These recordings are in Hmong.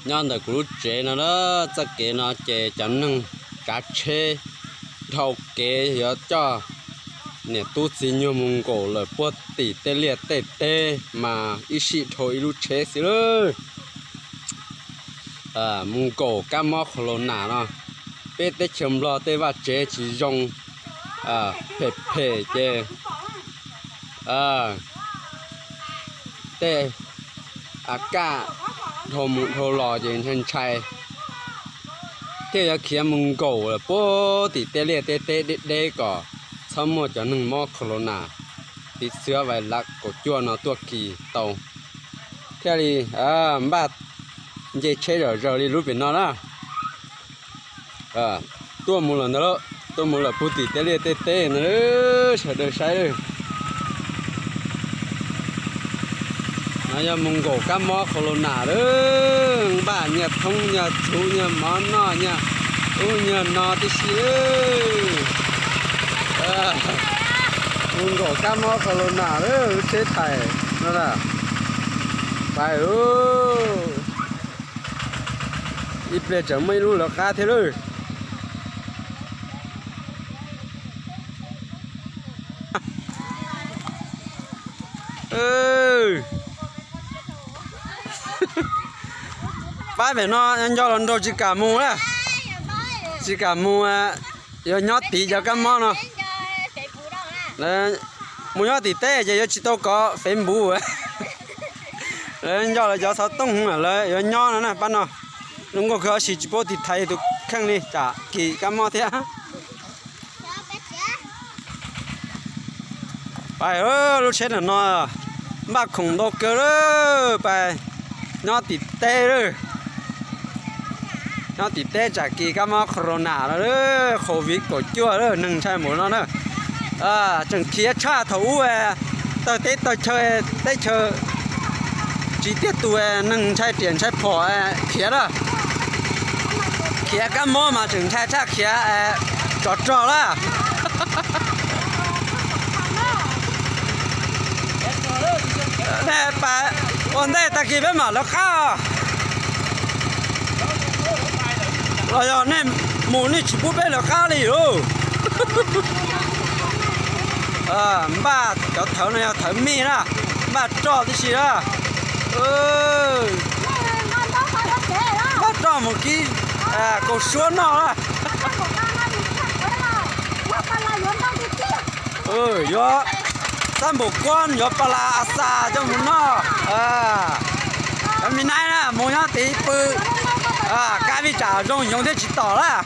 Nyob ntawm kuv lub tsev no na, txoj kev no ces cov neeg tsav tsheb dhau kev yuav coj niam tub txiv nyuag mus nkaum lawm puag tim tej liaj tej teb mas ib sij dhau ib lub tsheb xwb lawm. Mus nkaum kab mob corona no, peb teb chaws Nplog tej vaj tsev tsis zoo, phem phem ces tej a kaj dhau mus dhau los ces ntshai ntshai, thiaj yuav khiav mus nkaum lawm puag tim tej liaj tej teb deb deb kom txhob muaj cov neeg mob corona, tiv xwab vais lav kaum cuaj no tuaj kis tau, thiaj li npaj nce tsheb zom zaws li lub pem no na. Tuaj mus lawm ntawd lawm, tuaj mus lawm puag tim tej liaj tej teb ntawd, sawv daws saib lawm. No yog mus nkaum kab mob corona lawm, npaj nyuag thoob nyuag txhuv nyuag mov noj nyuag ub nyuag no tib si lawm. Mus nkaum kab mob corona lawm, lub tsheb thais no na. Pais, ib pliag tseem muaj ib lub lawv qab thiab lawm. Pab pem no nco los nraug tsis kam mus na, tsis kam mus, yuav nyob tid cov kab mob no. Mus nyob tim teb ces yuav tsis tau kov Facebook. Lawv nco lawv cov xov tooj lawv yuav nyob no na pab no. Zoo nkauj kawg, tab sis tsis paub tiv thaiv tus kheej li, tsam kis kab mob thiab. Pais, lub tsheb ntawm no npaj khoom ntau kawg lawm, pais nyob tim teb lawm. Nyob tim teb tsam kis kab mob corona no, covid kaum cuaj lawm, neeg ntshai npaum no na. Tseem khiav tshaj thaum ub tawg teb tawg chaw, teb chaw tsis tiaj tus, neeg ntshai riam ntshai phom khiav na. Khiav kab mob mas tseem ntshai tshaj khiav tsov rog lawm. Nej pais ua ntej tag kis peb mam lawv qab. Los yog nej mus nej tsis pub peb lawv qab li lauj. Npaj cov thawv no yog thawv mij na, npaj roj tib si na. Npaj roj mus kib kaus suab noj na. Yuav xab npaum kuab yuav pas las a xas coj mus noj. Cov me naib na mus nyob tid pw, kab vij tsam zoo yoov thiaj tsis tom lawm.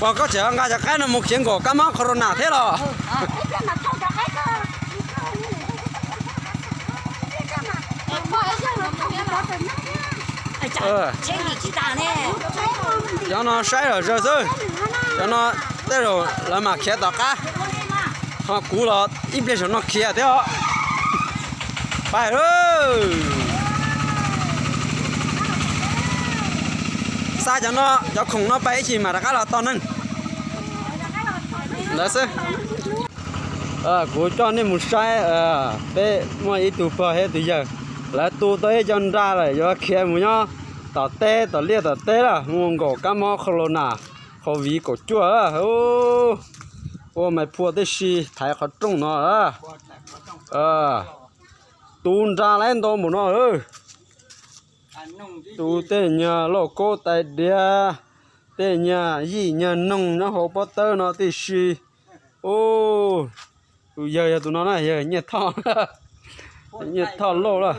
Pog, koj tseem nqa cov qaib no mus khiav nkaum kab mob corona thiab los? Cov no saib zom zaws xwb. Cov no tej zaum lawv mam khiav tom qab, ho kuv los ib pliag saum no khiav thiab os. Pais lawm. Xa cov no, cov khoom no pais ib chim mam rov qab los tos neeg ntawd xwb. Kuv coj nej mus saib, peb muaj ib tug pog thiab tus yawg, lawv tu tau ib co nra lawm, yuav khiav mus nyob tom teb, tom liaj tom teb lawm, mus nkaum kab mob corona, covid kaum cuaj. Ua mais phua tib si thaiv qhov rooj no. Tu nra lawm ntau npaum no. Tu tej nyuag lauj kaub tais diav, tej nyuag yij nyuag noog nyob hauv pob tawb no tib si. Tus yawg yog tus no na, yawg Nyiaj Thoj, Nyiaj Thoj Lauj lawm.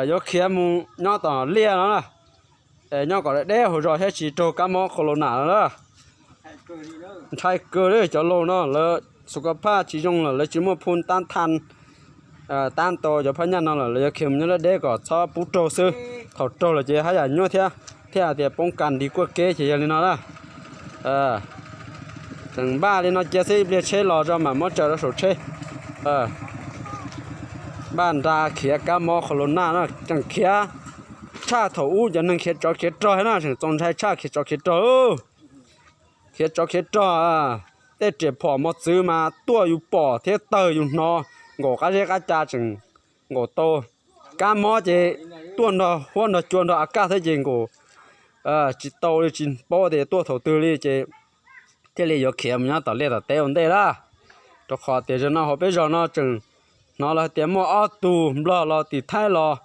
Yuav khiav mus nyob tom liaj no na, es nyob kom deb deb hauv zos thiab tsis raug kab mob corona no na. Ntshai kawg li cov laus no, lawv xus kos phaj tsis zoo lawm, lawv tsis muaj phun tab than, tab tau cov phaj nyaj no lawm, lawv yuav khiav mus nyob deb deb kom txhob pub raug xwb. Thaum raug lawm ces haj yam nyuaj thiab, thiab hais tias poob kas nrig kuaj keb ces yog li no na. Tseem npaj li no cia xwb, ib pliag tsheb los tso mam muab tsaws rau saum tsheb. Npaj nra khiav kab mob corona no, tseem khiav tshaj thaum ub cov neeg khiav tsov khiav rog na, tseem txaus ntshai tshaj khiav tsov khiav rog. Khiav tsov khiav rog, tej riam phom mos txwv mas tuaj yus pom thiab tawg yus hnov, nkaum qab zeb qab ca tseem nkaum tau kab mob ces tuaj nrog huab nrog cua nrog a kaj thiab ces nkaum tsis tau li, tsis paub tias tuaj thaum twg li ces thiaj li yuav khiav mus nyob tom liaj tom teb ua ntej lawm. Rau qhov tias zaum no hauv peb zos no tseem hnov lawv tias muaj ob tug nplog los tim Thaib los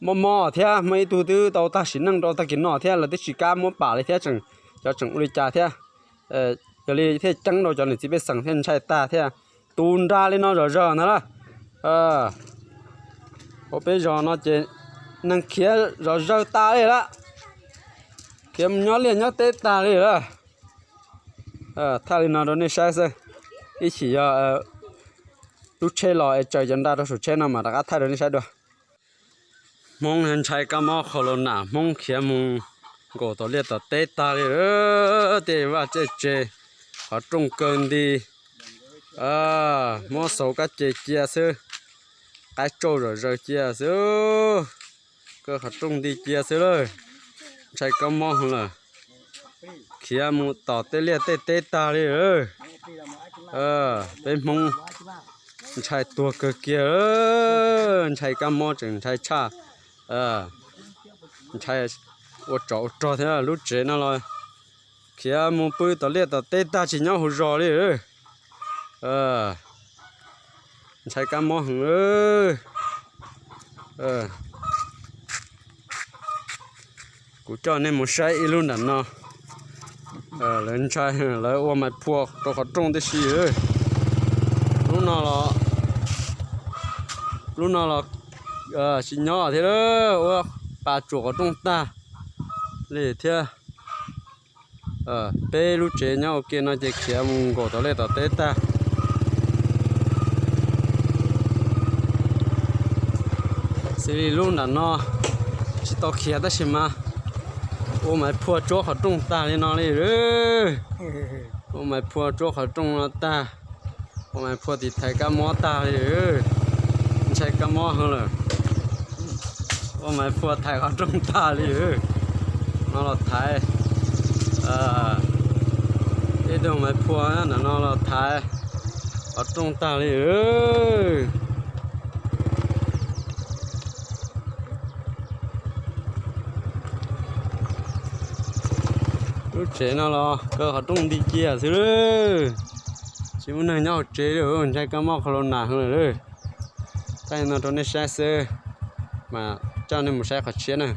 mob mob thiab muaj ib tug twb tau tag sim neej rau tag kis no thiab, lawv twb tsis kam muab pam li thiab tseem, cov tseem ua li cas thiab. Yog li thiaj ceeb rau cov niam txiv pej xeem thiaj ntshai tag thiab. Tu nra li no zom zaws ntag lawm. Hauv peb zos no ces neeg khiav zom zaws tas li lawm, khiav mus nyob liaj nyob teb tag li lawm. Thaij li no rau nej saib xwb, ib chim yog lub tsheb los es tsaws cov nra rau saum tsheb no mas rov qab thaij rau nej saib dua. Hmoob ntshai kab mob qhau los nam, Hmoob khiav mus nkaum tom liaj tom teb tag li, tej vaj tej tsev, qhov rooj kaw nti, muab xauv kab ces cia xwb, qaib tsauj zom zaws cia xwb, kaw qhov rooj nti cia xwb lawm. Ntshai kab mob heev lawm, khiav mus tom tej liaj tej teb tag li. Peb Hmoob ntshai tuag kawg kiag, ntshai kab mob tseem ntshai tshaj, ntshai ua tsov ua rog thiab. Lub tsev no los khiav mus pw tom liaj tom teb tag tsis nyob hauv zos li. Ntshai kab mob heev. Kuv coj nej mus saib ib lub nram no, lawv ntshai, lawv ua mais phua rau qhov rooj tib si. Lub no los, lub no los tsis nyob thiab, ua pa tsuam qhov rooj tag li thiab. Peb lub tsev nyob ua ke no ces khiav mus nkaum tom liaj tom teb tag. Xws li lub nram no tsis tau khiav tab sis mas ua mais phua tsuab qhov rooj tag li no li. Ua mais phua tsuab qhov rooj no tag, ua mais phua tiv thaiv kab mob tag li. Ntshai kab mob heev lawm, ua mais phua thaiv qhov rooj tag li. No los thaiv, ib tug mais phua nram no los thaiv qhov rooj tag li. Lub tsev no los kaw qhov rooj nti cia xwb lawm, tsis muaj neeg nyob hauv tsev li, ntshai kab mob qhov los nas heev lawm. Thaij no rau nej saib xwb, mas coj nej mus saib qhov tshiab na.